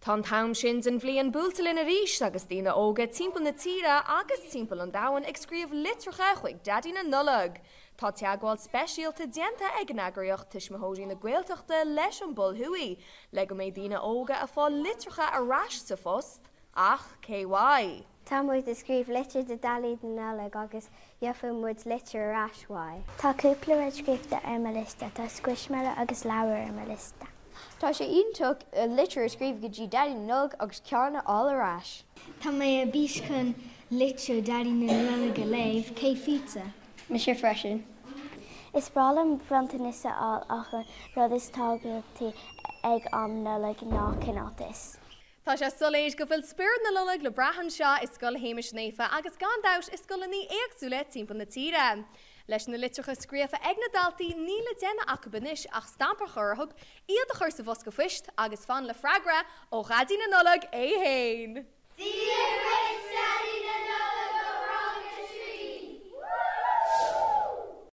Tá an t-am sin den bhliain buailte linn arís agus daoine óga timpeall na tíre agus timpeall an domhain ag scríobh litreacha chuig Daidí na Nollag. Tá teagmháil speisialta déanta ag an eagraíocht Tuismitheoirí na Gaeltachta leis an bPol Thuaidh le go mbeidh daoine óga ag fáil litreacha ar ais sa phost, ach cé uaidh? Tá muid ag scríobh litir do Dhaidí na Nollag agus gheobhaidh muid litir ar ais uaidh. Tá cúpla rud scríofa ar mo liosta, tá squishmallow agus leabhar ar mo liosta. Tá sé iontach litir a scríobh go dtí Daidí na Nollag agus ceann a fháil ar ais. Tá mé ar bís chun litir Daidí na Nollag a léamh, cé fútsa? Mise freisin. Is breá liom bronntanais a fháil ach an rud is tábhachtaí ag am Nollag ná cineáltas. Tá sé soiléir go bhfuil spiorad na Nollag le brath anseo i Scoil Shéamais Naofa agus gan dabht i scoileanna éagsúla timpeall na tíre. Leis na litreacha scríofa ag na daltaí níl le déanamh acu anois ach stampa a chur orthu, iad a chur sa bhosca phoist agus fan le freagra ó Dhaidí na Nollag é fhéin!